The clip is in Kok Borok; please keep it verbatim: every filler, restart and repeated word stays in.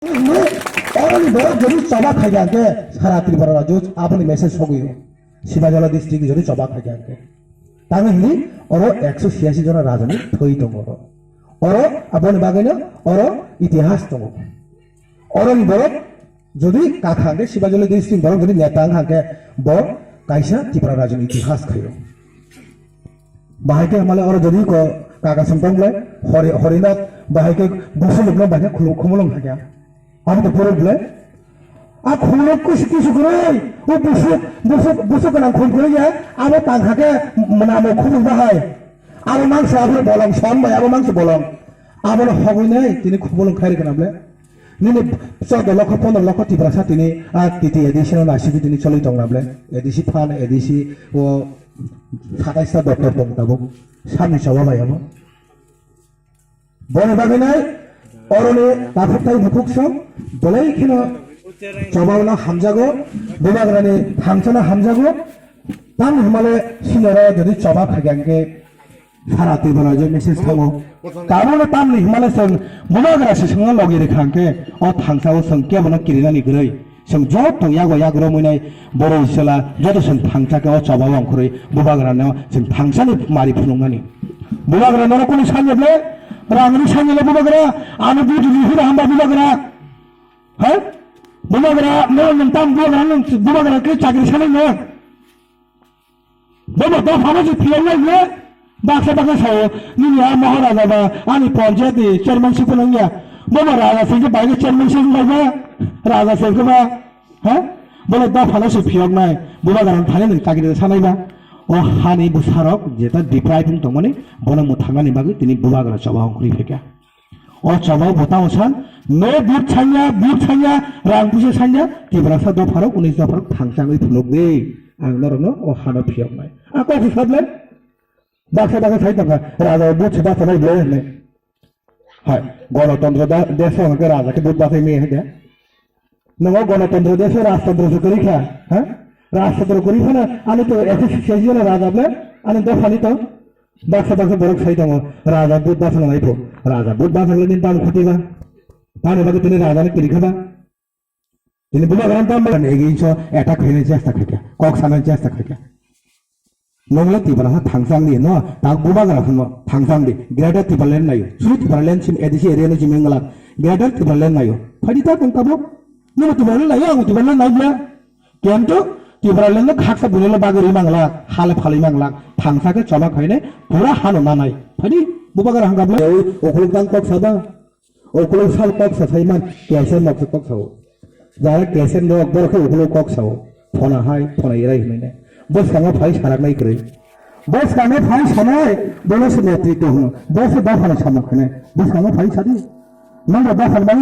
Oroni borok jodi choba khaikha hwnkhe sara Tripura rajyo aboni message sogwi o. Sibajala district jodi choba khaikha hwnkhe. Tamo hwnwi oro ekso chiyasi jona rajani thwi tongo oro. Oro aboni bagwino oro itihas tongo. Oroni borok jodi kakha hwnkhe Sibajala district borok jodi neta wngkha hwnkhe bo kaisa Tripura rajani itihas khaio. Bahai khe hwnmale oro jodi ko kaka song tong le hori, horina bahai khe busulukno bahai khe khulu-, khumulung thakya. Abo to puro bole. A khumulung kusu kusu kwrwi, o busuk, busuk, busuk gwnang khum kwrwi ya, abo tang kha khe mwnamo khumui bahai. Abo mangsa abo bolong som bai, abo mangsa bolong. Abono hogwi nai tini khumulung khairi kana bole. Nini chordo lokho, pondro lokho Tiprasa tini a T T A D C no naisingwi tini choli tongna bole. A D C phan, A D C o satais ta doptor tong tabuk. Samni choba bai abo. Boni bagwi nai oroni takhuk tai bukhuk song belai kheno chobao no hamjago, bubagrani thangsano hamjago. Tamni hwnmale sinoro jodi choba khaikha hwnkhe sara Tripura je message thango. Tabukno tamni hwnmale chwng bubagra se chwngno logi rwkha hwnkhe o thangsao chwng kebono kirinani kwrwi. Chwng joto yago yago romwi nai borok chwla joto chwng thangsa khe o choba o ongkhorwi bubagrano chwng thangsani mari phunuknani. Bubagra norok kuni sanya ble, rangni sanya le bubagra, ano buti ni hura hamba bubagra. He? Bubagra, no nwng tam bubagra nwng bubagra khe chakri sanai no. Bobo dophano se phiyok nai le, baksa baksa sao, nini a Maharaja ba, ani panchayat ni chairman se phunuk ya. Bobo raja se khe bai chairman se wng bai ba, raja se khe ba, ha? Bobo dophano se phiyok nai, bubagra thani nwng chakri sanai ba. O hani bwsarok jeta deprive wng tongmani, bono mwthangnani bagwi tini bubagra choba ongkhorwi phaikha. O choba bo tamo san, no vote sanya, vote sanya, rang puisa sanya, Tiprasa dopharok, unis dopharok thangchangwi phunuk di. Ang norokno o hano phiyoknai. A kok hisab le? Baksa baksa sai tongkha, raja vote se bachanai ble hwnwi. Hai, gonotontro da-, desh hwnkhe raja khe vote bachai maya hwnkhe. Nongo gonotontro desh rajtontro se kwrwi kha, ha? Rajtontro kwrwi phano ani to S S C C I G no raja ble, ani dophani to. Baksa baksa borok sai tongo, raja but bachana nai pho. Raja but bachana nai tamo khati ba. Tamo bagwi tini raja ni kiri khaba. Tini bubagra tamo bagwi against o attack khaina chesta khaikha. Kok sana chesta khaikha. Nongla Tiprasa thangchang di no, tak bubagra phano thangchang di. Greater Tipraland nayo. Sri Tipraland sim A D C area no sim wngla. Greater Tipraland nayo. Phadi ta kong kabo. Nimo Tipraland nayo, ang Tipraland nayo bla. Kento Tipraland no khaksa bunelo bagwi rwi mangla, hale phalwi mangla, thangsa khe choba khaine pura hano nanai. Phadi bubagra hangkabla. Okhulok tang kok saba, okhulok sal kok sa saiman, kesa nok kok sao. Jara kesa nok borok khe okhulok kok sao. Phona hai, phona irai hwnwi ne. Bwskango phai sarak nai kwrwi. Bwskango phai sanai, bono se netritw hwno. Bo se dophano samung khainai. Bwskango phai sadi. Nangba dophano bagwi